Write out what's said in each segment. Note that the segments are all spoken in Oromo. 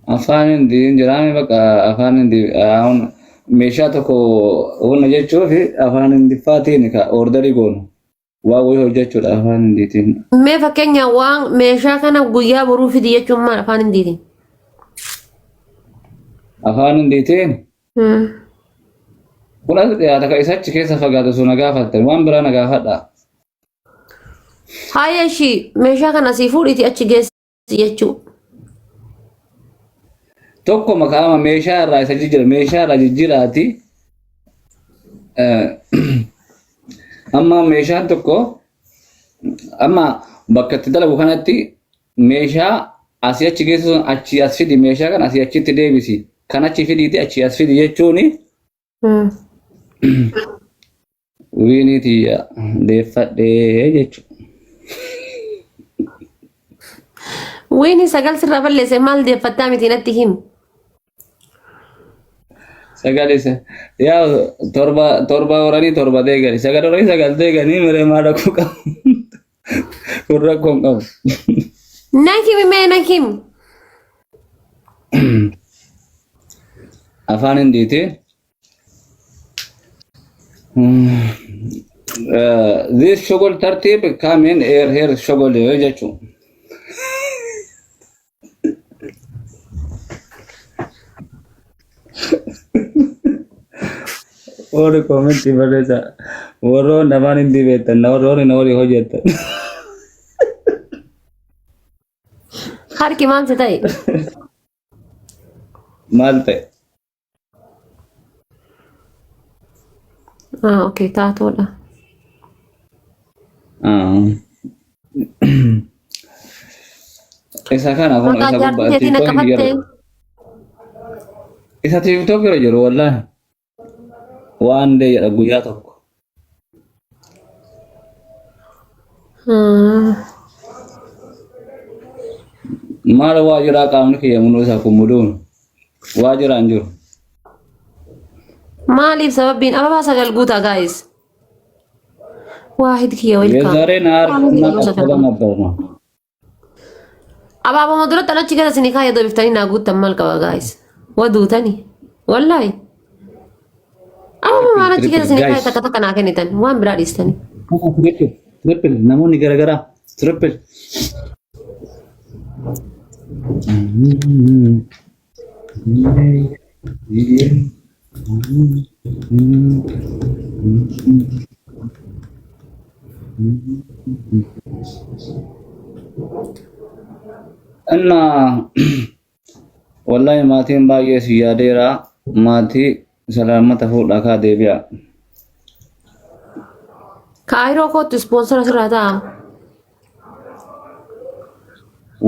Afaan Hindii jiraame bakka afaan Hindii ahun meeshaa tokko hunda jechuuf afaan Hindiffaatiin ka orderii goonu waa wayii hojjechuudha afaan Hindiitiin. Mee fakkeenya waan meeshaa kana guyyaa boruu fidi jechuun maal afaan Hindiitiin? Afaan Hindiitiin kun as dhiyaata ka isa achi keessa fagaatu sun na gaafattan waan biraa na gaafadha. Haaya ishii meeshaa kana sii fuudhiiti achi geessi jechuu. Tokko makaama meeshaa irraa isa jijjiira meeshaa irraa jijjiiraati. Amma meeshaan tokko amma bakka itti dalagu kanatti meeshaa asii achi geessu sun achii as fidi meeshaa kan asii achitti deebisi kan achi fidiiti achii as fidi jechuuni Wiinii tiyya deeffadhee jechuudha. Wiinii sagal sirraa balleesse maal deeffattaa miti natti himi. Sagal isa yaa torba torba horanii torba deegani sagal horanii sagal deeganii miree maal rakkoo qabu. Kun rakkoo hin qabu. Nan himi mee nan himi. Afaan hindiitiin This shogol tartiib come in here here shogol jechuun. Warri koomentii barreessa. Warroon afaan hindii beektan na warroonni na walii hojjettan. Harki maal si ta'e? Maal ta'e? Ah, okay, taatoodha. Ah. Isa kana kun Maqaa isa jaartii gubbaa keetii na TikTok qabattee. jira. Isa TikTok irra jiru wallahi. Waan dee jedha guyyaa tokko. Maal waa jiraa qaamni kiyya muluu isaa kun muluun waa jiraa hin jiru. Maaliif sababbiin ababaa sagal guutaa gaayis? Waahid kiyya welkaam. የዛሬ ናር እና ቀጠለ ነበር ነው Abaaboo duratti an achi keessa isinii kaayee deebiftanii naa guuttan maal qaba gaayis? Waduutani. Wallaahi. Abaaboo waan achi keessa isinii kaayee Guys. takka takka naa kennitan waan biraa dhiistanii. Triple triple namoonni garagaraa triple. እና wallahi maatiin baay'ee si yaadeera maatii salaamata fuudhaa kaa deebi'a. Kaayiroo kootu ispoonsara sirraa ta'a.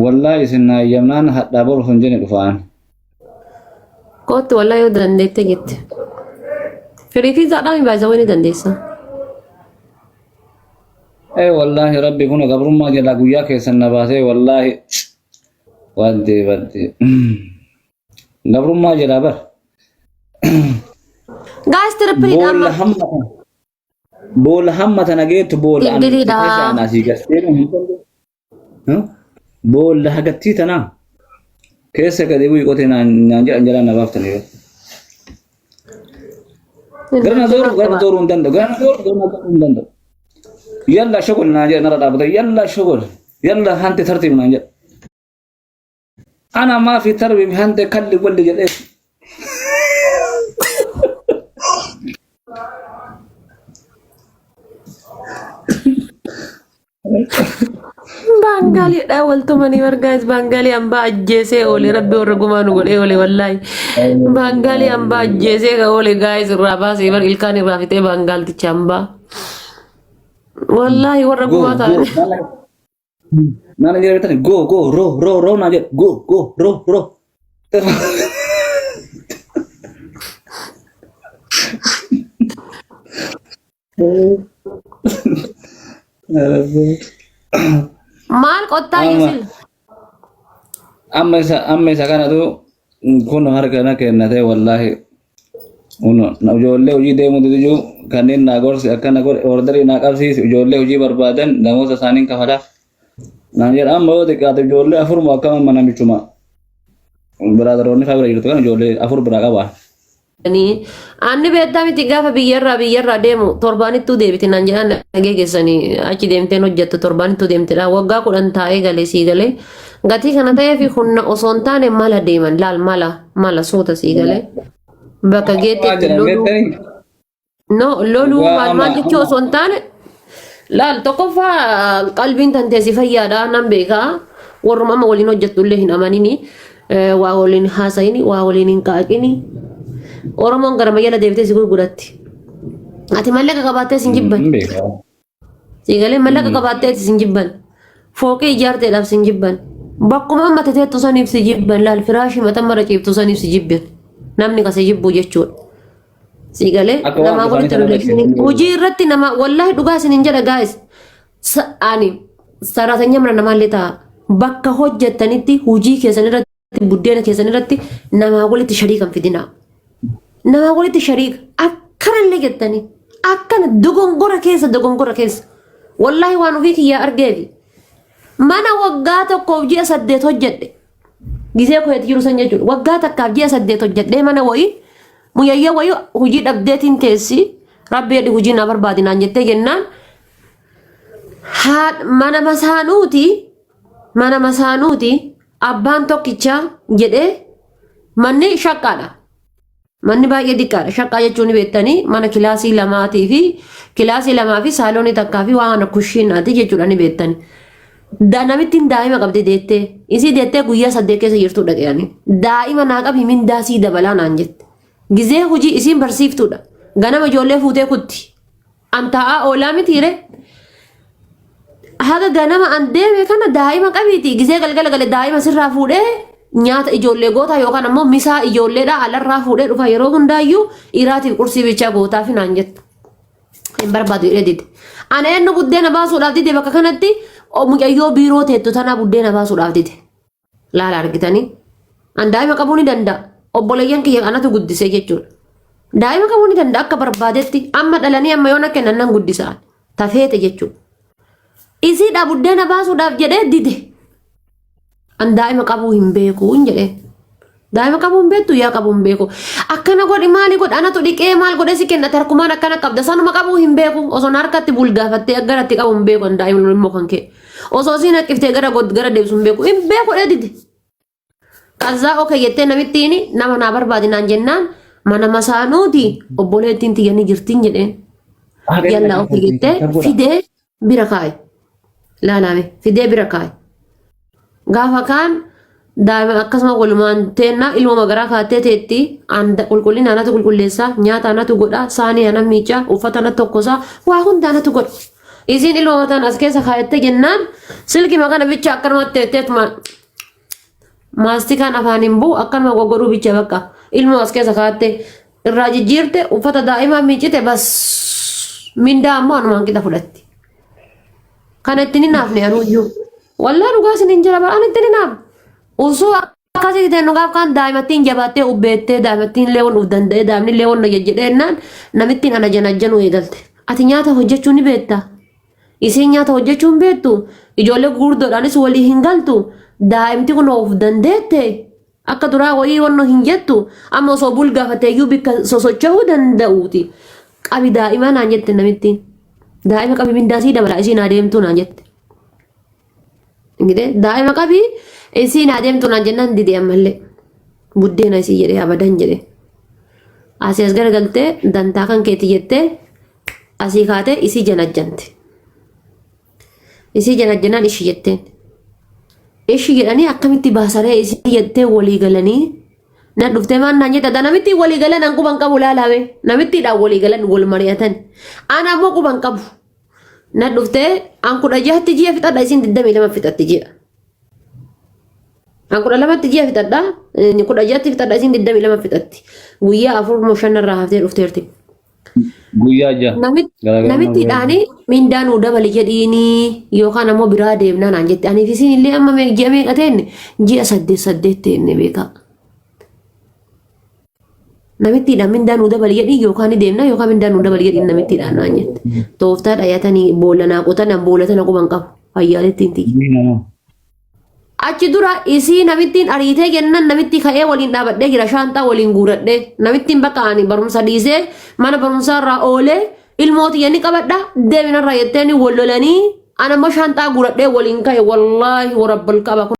Wallahi isin na eeyyamnaan hadhaa boru hin jenne dhufaan. Kootu wallahi yoo dandeette jette. Firii fi zaadhaan baay'isa wayii ni dandeessa. Ee wallahi rabbi kun gabrummaa jalaa guyyaa keessan na baasee wallahi wadde wadde gabrummaa jalaa bar Gaas tiripiriidha boolla amma. hamma kana boolla hamma tana geettu boolla ani itti Tiripiriidha. keessa ana asii gastee hin danda'u. Boolla hagattii tanaa keessa gadi bu'i qotee naan naan jedhan jalaa na baaftanii. Gara na zooru gara na zooruu hin danda'u gara na zooru gara na zooruu hin danda'u. Yalla shogol naan jedhan narra dhaabbata yalla shogol yalla hanti tartiib naan jedhan. Ana maa fi tarbiib hante kalli walli jedhee. Baangaaliidhaa waltumanii bargaas baangaalii hambaa ajjeesee oole rabbi warra gumaa nu godhee oole wallaahi. Baangaalii hambaa ajjeesee ka oole gaayis irraa baasee bar ilkaan irraa fixee baangaalticha hambaa. Wallaahi warra Go gumaa go ta'an. Nana jedhe bitani go go ro ro ro naa jedhe go go ro ro. Maal qottaa Amma yuusil? amma isa amma isa kanatu kun harka na kennate wallaahi. Kun ijoollee hojii deemuu didu kanneen naa gorsi akkana godhe orderii naa qabsiisi ijoollee hojii barbaadan namoota isaaniin kafalaaf. Naan jedha amma yoo xiqqaate ijoollee afuruma akkama mana michuma. Biraadaroonni faa bira jirtu kan ijoollee afur biraa qaba. Anni beektaa miti gaafa biyyarraa deemu torbaanittuu deebiti naan jedhaan dhagee keessanii achi deemteen hojjettu torbaanittuu deemtedha. Waggaa 10 taa'ee galee sii galee gatii kana ta'ee fi humna osoo hin taane mala deeman laal mala mala suuta sii galee bakka Waan geetteetti jedhan loluu beektanii? no loluu Dhugaa maal amma maal jechuu osoo hin taane laal tokkoffaa qalbiin tanteesi fayyaadha nan beekaa warruma amma waliin hojjettu illee hin amanini waa waliin haasa'ini waa waliin hin qaaqini Oromoon gara mayyala deebitee si gurguratti ati mallaqa qabaattee sin jibban. Hin beekaa. Siigalee mallaqa qabaatteeti sin jibban. Fooqii ijaarteedhaaf sin jibban. Bakkuma amma teteettu saniif si jibban laal firaashii mataa mara ciibtu saniif si jibban. Namni ka si jibbu jechuudha. Siigalee Akka waan namaa dhufanii walitti sana rileeshinii irratti hojii irratti nama wallaahi dhugaa isin hin jedha gaa'is. Ani saraatanyaa mana namaallee ta'a. Bakka hojjettanitti hojii keessan irratti buddeena keessan irratti namaa walitti shariika hin fidinaa. Namaa walitti shariika akkanallee jettanii akkana dogongora keessa dogongora keessa. Wallaahi waan ofii kiyyaa argeefi. Mana waggaa tokkoof ji'a 8 hojjedhe. Gisee koyeeti jiru san jechuudha. Waggaa takkaaf ji'a 8 hojjedhee mana wayii muyayyee wayii hojii dhabdeetiin teessi rabbi jedhi hojii naa barbaadi naan jettee jennaan haadha mana masaanuuti mana masaanuuti abbaan tokkichaa jedhee manni shaqqaadha. Manni baay'ee xiqqaadha. Shaqqaa jechuun ni beektanii mana kilaasii lamaatii fi kilaasii lamaa fi saaloonii takkaa fi waan kushiinaati jechuudha ni beektani. Namittiin daa'ima qabdi deettee isii deettee guyyaa 8 keessa jirtu dhaqeani. Daa'ima naa qabi mindaa sii dabalaa naan jette. Gizee hojii isiin barsiiftuudha. Ganama ijoollee fuutee kutti. An taa'aa oolaa mitiire. Haga ganama an deeme kana daa'ima qabiiti. Gizee galgala gale daa'ima sirraa fuudhee nyaata ijoollee gootaa yookaan ammoo misaa ijoolleedhaa alarraa fuudhee dhufa yeroo hundaayyuu iraatiif qursii bichaa gootaa fi naan jettu. Hin barbaadu jedhee dide. Ana eenyu buddeena baasuudhaaf dide bakka kanatti mucayyoo biiroo teettu tanaa buddeena baasuudhaaf dide. Laala argitanii. An daa'ima qabuu ni danda'a. Obboleeyyan kiyya anatu guddisee jechuudha. Daa'ima qabuu ni danda'a akka barbaadetti. Amma dhalanii amma yoona kennan nan guddisa. Tafeete jechuudha. Isiidhaa buddeena baasuudhaaf jedhee dide. An daa'ima qabuu hin beeku hin jedhee. Daa'ima qabuu hin beektu yaa qabuu hin beeku. Akkana godhi maali godhi anatu dhiqee maal godhee si kennate harkumaan akkana qabda sanuma qabuu hin beeku osoo harkatti bulgaafattee garatti qabu hin beeku an daa'ima immoo kan kee. Osoo siin haqqiftee gara god gara deebisu hin beeku. Hin beeku dhee dide. Kazzaa oke jettee namittiin nama naa barbaadi naan jennaan mana masaanuuti obboleettiin tiyya ni jirtiin jedheen. Yallaa oke jettee fidee bira kaaye. Laalaame fidee bira kaaye. Gaafa kaan daa'ima akkasuma walumaan teennaa ilmoo magaraa kaattee teetti qulqullina anatu qulqulleessaa nyaata anatu godhaa saanii ana miicaa uffata anatu tokkosaa waa hunda anatu godha. Isiin ilmoo mataan as keessa kaayattee jennaan silkii kana bicha akkanumatti teetteetuma maastikaan afaan hin bu'u akkanuma goggodhuu bicha bakka ilmoo as keessa kaayattee irraa jijjiirte uffata daa'imaa miicite bas mindaa ammoo anumaan qixa fudhatti. Kana ittiin hin haafne anuyyuu. Wallaa dhugaa isin hin jira bara ani ittiin hin haafne. Osoo akkasii ta'e dhugaaf kaan daa'imattiin jabaattee ubbeettee daa'imattiin illee wan uf danda'ee daa'imni illee wan jajjedheennaan namittiin ana janajjanuu eegalte. Ati nyaata hojjechuu ni beekta. Isiin nyaata hojjechuu hin beektu. Ijoollee gurguddoodhaanis walii hin galtu. Daa'imti kun of dandeette. Akka duraa wayii wanno hin jettu. Amma osoo bul gaafateeyyuu bikka sosocho'uu danda'uuti. Qabi daa'imaa naan jette namittiin. Daa'ima qabi mindaa sii dabala isiin haa deemtuu naan jette. Ingidee daa'ima qabi isiin haa deemtuu naan jennaan dide ammallee. Buddeena isii jedhee abadan jedhee. Asii as garagaltee dantaa kan keeti jettee asii kaatee isii janajjante. Isii janajjanaan ishii jetteen. Ishii jedhanii akkamitti baasaree isii jettee walii galanii na dhuftee maan naan jette namitti walii galan an quban qabu laalame namittiidhaan walii galan wal mari'atan an ammoo quban qabu na dhuftee an 16tti ji'a fixadha isiin 22 fixatti ji'a. An 12tti ji'a fixadha 16tti fixadha isiin 22 fixatti guyyaa 4 moo 5 irraa haftee dhufteerti. Guyyaa 6. Garaagarummaa Namitti guyyaa dhaanii mindaa nuu dabali jedhiinii yookaan ammoo biraa deemnaa naan jette. Aniif isiin illee amma ji'a meeqa teenne? Ji'a 8 8 teenne beekaa. Namittiidhaan mindaa nuu dabali jedhii yookaan ni deemnaa yookaan mindaa nuu dabali jedhiin namittiidhaan naan jette. Tooftaa dhayatanii boolla naa qotan an boolla tana quban qabu. Fayyaaletti hin tiyya. 6. Achi dura isii namittiin ariitee jennan namitti ka'ee waliin dhaabadhee jira shaanxaa waliin guuradhee namittiin bakka ani barumsa dhiisee mana barumsaa irraa oolee ilmoo tiyya ni qabadha deeminarraa jetteeni wal lolanii ana immoo shaanxaa guuradhee waliin ka'e wallaahi warabbal qaba.